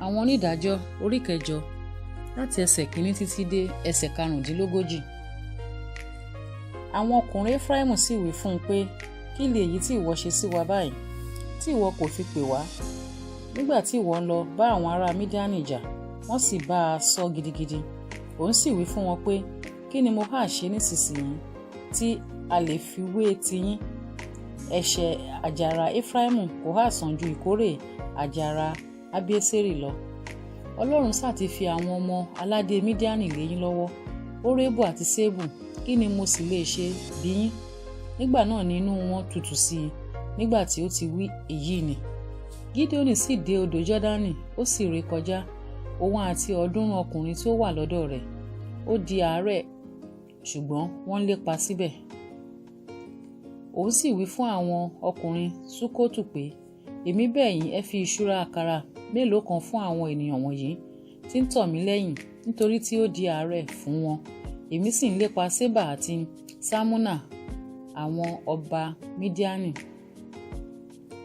Àwọn onídàájọ́ orí kẹjọ láti ẹsẹ̀ kìíní títí dé ẹsẹ̀ karùndínlógójì. Àwọn ọkùnrin Efraimu sì wí fún un pé, Kí li èyí tí ìwọ ṣe sí wa báyìí, tí ìwọ kò fi pè wá, nígbà tí ìwọ ń lọ bá àwọn ará Mídíánì jà? Wọ́n sì bá a sọ gidigidi. Òun sì wí fún wọn pé, Kí ni mo háà ṣe nísinsìnyí tí a lè fi wé tiyín? Ẹ̀ṣẹ̀ àjàrà Efraimu kò háà sàn ju ìkórè àjàrà Abieseri lọ. Ọlọ́run sá ti fi àwọn ọmọ aládé Mídíánì lé yín lọ́wọ́, Órebù àti Seebu, kí ni mo sì lè ṣe bí yín? Nígbà náà ni inú wọn tutù sí i nígbà tí ó ti wí èyí nì. Gídíónì sì dé odò Jọ́dánì, ó sì ré kọjá, òun àti 300 ọkùnrin tí ó wà lọ́dọ̀ rẹ̀. Ó di àárẹ̀, ṣùgbọ́n wọ́n lépa síbẹ̀. Òun sì wí fún àwọn ọkùnrin Sukotu pé, Èmi bẹ̀ yín, ẹ fi ìṣúra àkàrà mélòó kan fún àwọn ènìyàn wọ̀nyí tí ń tọ̀ mí lẹ́yìn, nítorí tí ó di àárẹ̀ fún wọn. Èmi sì ń lépa Seba àti Salmuna, àwọn ọba Midiani.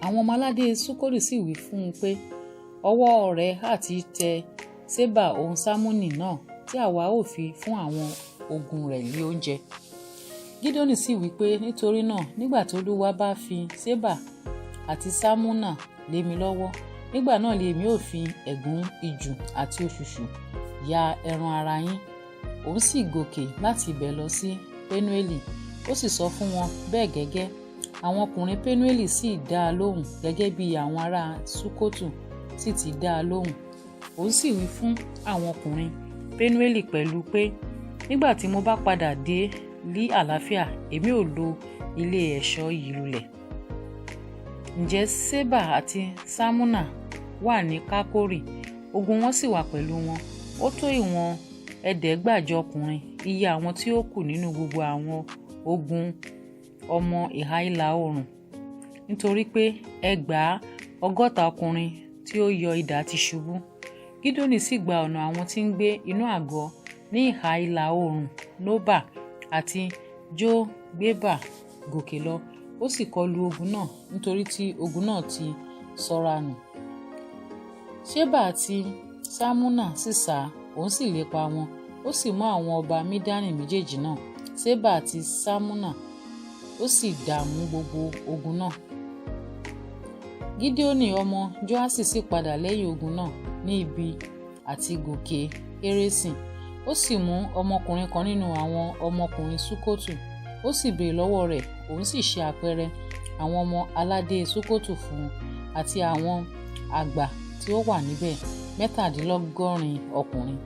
Àwọn ọmọ aládé Sukoti sì wí fún un pé, Ọwọ́ rẹ ha ti tẹ Seba òun Salmuni náà, tí àwa ó fi fún àwọn ogun rẹ̀ lé oúnjẹ. Gideoni sì wí pé, Nítorí náà, nígbà tí Olúwa bá fi Seba àti Salmuna lé mi lọ́wọ́, nígbà náà li èmi ó fi ẹ̀gún ijù àti òṣùṣù ya ẹran ara yín. Òun sì gòkè láti ibẹ̀ lọ sí Penueli, ó sì sọ fún wọn bẹ́ẹ̀ gẹ́gẹ́. Àwọn ọkùnrin Penueli sì dá a lóhùn gẹ́gẹ́ bí àwọn ará Sukotu sì ti dá a lóhùn. Òun sì wí fún àwọn ọkùnrin Penueli pẹ̀lú pé, Nígbà tí mo bá padà dé lí àlàáfíà, èmi ó lọ ilé ẹ̀ṣọ́ yìí lulẹ̀. Ǹjẹ́ Seba àti Salmuna wà ní Kakori, ogun wọn sì wà pẹ̀lú wọn. Ó tó ìwọ̀n 5,000 ọkùnrin, iye àwọn tí ó kù nínú gbogbo àwọn ogun ọmọ ìhà ìlà oòrùn, nítorí pé 60,000 ọkùnrin tí ó yọ idà ti ṣubú. Gideoni sì gba ọ̀nà àwọn tí ń gbé inú àgọ́ ní ìhà ìlà oòrùn Nóbà àti Jogbeba gòkè lọ, ó sì kọlu ogun náà, nítorí tí ogun náà ti sọra nù. Ṣeba àti Salmuna sì sá, òun sì lépa wọn, ó sì mú àwọn ọba Midiani méjèèjì náà, Ṣeba àti Salmuna, ó sì dààmú gbogbo ogun náà. Gideoni ọmọ Joaṣi sì padà lẹ́yìn ogun náà ní ibi àti gòkè Héréṣì. Ó sì mú ọmọkùnrin kan nínú àwọn ọmọkùnrin Sukotu, ó sì béèrè lọ́wọ́ rẹ̀, òun sì ṣe àpẹẹrẹ àwọn ọmọ aládé Sukotu fún un àti àwọn àgbà tí ó wà níbẹ̀, 87 ọkùnrin.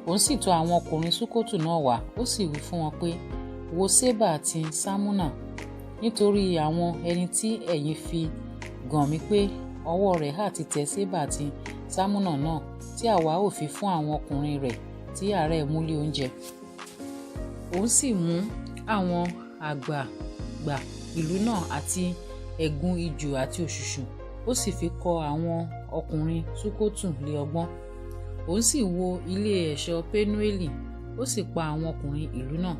Òun sì tọ̀ àwọn ọkùnrin Sukotu náà wá, ó sì wí fún wọn pé, Wo Seba àti Salmuna, nítorí àwọn ẹni tí ẹ̀yin fi gàn mí pé, ọwọ́ rẹ̀ ha ti tẹ Seba àti Salmuna náà, tí àwa ó fi fún àwọn ọkùnrin rẹ̀ tí àárẹ̀ mú lé oúnjẹ. Òun sì mú àwọn àgbàgbà ìlú náà àti ẹ̀gún ijù àti òṣùṣù, ó sì fi kọ́ àwọn ọkùnrin Sukotu lé ọgbọ́n. Òun sì wó ilé ẹ̀ṣọ́ Penueli, ó sì pa àwọn ọkùnrin ìlú náà.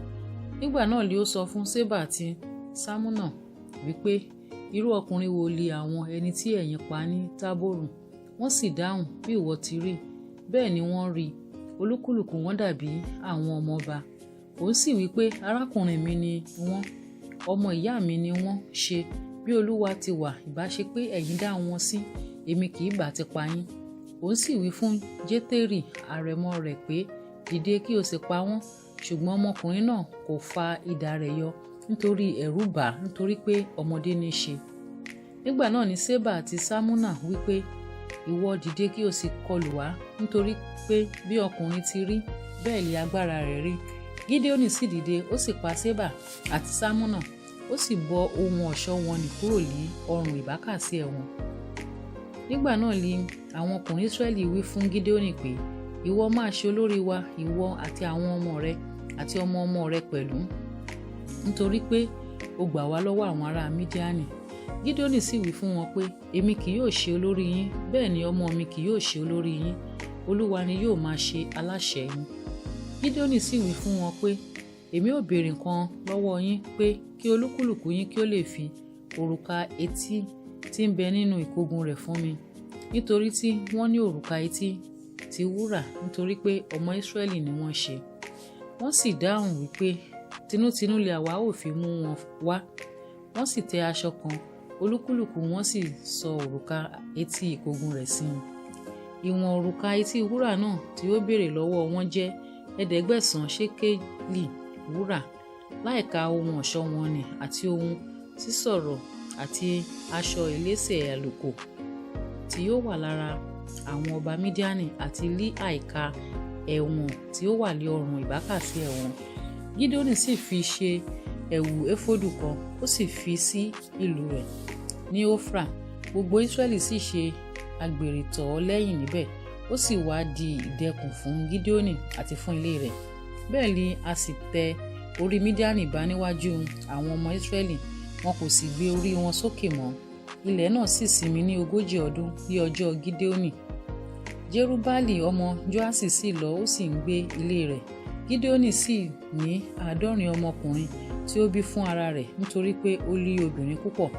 Nígbà náà li ó sọ fún Seba àti Salmuna wípé, Irú ọkùnrin wo li àwọn ẹni tí ẹ̀yin pa ní Taboru? Wọ́n sì dáhùn, Bí ìwọ ti rí, bẹ́ẹ̀ ni wọ́n rí, olúkúlùkù wọn dàbí àwọn ọmọ ọba. Òun sì wí pé, Arákùnrin mi ni wọ́n, ọmọ ìyá mi ni wọ́n ṣe, bí Olúwa ti wà, ìbá ṣe pé ẹ̀yin dá wọn sí, èmi kì í bá ti pa yín. Òun sì wí fún Jétérì àrẹ̀mọ rẹ̀ pé, Dìde kí o sì pa wọ́n. Ṣùgbọ́n ọmọkùnrin náà kò fa idà rẹ̀ yọ, nítorí ẹ̀rù bà á, nítorí pé ọmọdé ní í ṣe. Nígbà náà ni Seba àti Salmuna wí pé, Ìwọ dìde kí o sì kọlù wá, nítorí pé bí ọkùnrin ti rí, bẹ́ẹ̀ li agbára rẹ̀ rí. Gideoni sì dìde, ó sì pa Seba àti Salmuna, ó sì bọ́ ohun ọ̀ṣọ́ wọn nì kúrò ní ọrùn ìbákasẹ wọn. Nígbà náà li àwọn ọkùnrin Israẹli wí fún Gideoni pé, Ìwọ máa ṣe olórí wa, ìwọ àti àwọn ọmọ rẹ àti ọmọ ọmọ rẹ pẹ̀lú, nítorí pé o gbà wá lọ́wọ́ àwọn ará Midiani. Gideoni sì wí fún wọn pé, Èmi kì yóò ṣe olórí yín, bẹ́ẹ̀ ni ọmọ mi kì yóò ṣe olórí yín, Olúwa ni yóò máa ṣe aláṣẹ yín. Gideoni sì wí fún wọn pé, Èmi ó béèrè nǹkan lọ́wọ́ yín pé kí olúkúlùkù yín kí ó lè fi òrùka etí tí ń bẹ nínú ìkógun rẹ̀ fún mi. Nítorí tí wọ́n ní òrùka etí ti wúrà, nítorí pé ọmọ Israẹli ni wọ́n ṣe. Wọ́n sì dáhùn wípé, "Tinútinú li àwa ó fi mú wọn wá." Wọ́n sì tẹ́ aṣọ kan, olúkúlùkù wọn sì sọ òrùka etí ìkógun rẹ̀ sí i. Ìwọ̀n òrùka etí wúrà náà tí ó béèrè lọ́wọ́ wọn jẹ́ 500 ṣékélì wúrà, láìka ohun ọ̀ṣọ́ wọn nì àti ohun sísọ̀rọ̀ àti aṣọ ìlẹ́sẹ̀ àlùkò tí ó wà lára àwọn ọba Mídíánì, àti lí àìka ẹ̀wọ̀n tí ó wà lé ọrùn ìbákasẹ wọn. Gídíónì sì fi ṣe ẹ̀wù éfódù kan, ó sì fi sí ìlú rẹ̀ ní Ofra. Gbogbo Israẹli sì ṣe àgbèrè tọ̀ ọ́ lẹ́yìn níbẹ̀. Ó sì wá di ìdẹ̀kùn fún Gídíónì àti fún ilé rẹ̀. Bẹ́ẹ̀ ni a sì tẹ orí Mídíánì bá níwájú àwọn ọmọ Israẹli, wọn kò sì gbé orí wọn sókè mọ́. Ilẹ̀ náà sì sinmi ní 40 ọdún ní ọjọ́ Gídíónì. Jerubbaali ọmọ Joaṣi sì lọ, ó sì ń gbé ilé rẹ̀. Gídíónì sì ní 70 ọmọkùnrin tí ó bí fún ara rẹ̀, nítorí pé ó lé obìnrin púpọ̀.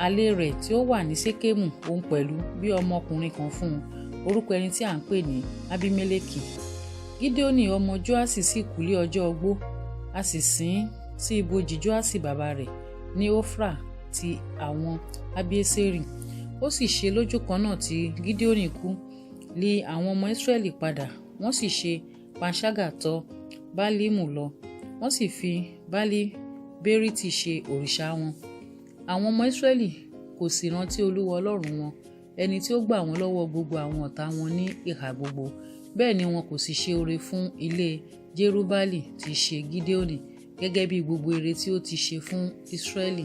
Àlè rẹ̀ tí ó wà ní Ṣekemu òun pẹ̀lú bí ọmọkùnrin kan fún un, orúkọ ẹni tí à ń pè ní Abimeleki. Gídíónì ọmọ Joaṣi sì kú lé ọjọ́ ogbó, a sì sin ín sí ibojì Joaṣi bàbá rẹ̀ ní Ofra ti àwọn Abieseri. Ó sì ṣe lójú kan náà tí Gídíónì kú, lé àwọn ọmọ Israẹli padà, wọ́n sì ṣe panṣágà tọ̀ Baalimu lọ, wọ́n sì fi Baali Beriti ṣe òrìṣà wọn. Àwọn ọmọ Israẹli kò sì rántí Olúwa Ọlọ́run wọn, ẹni tí ó gbà wọ́n lọ́wọ́ gbogbo àwọn ọ̀tá wọn ní ìhà gbogbo. Bẹ́ẹ̀ ni wọn kò sì ṣe oore fún ilé Jerubbaali tí í ṣe Gideoni, gẹ́gẹ́ bí gbogbo ire tí ó ti ṣe fún Israẹli.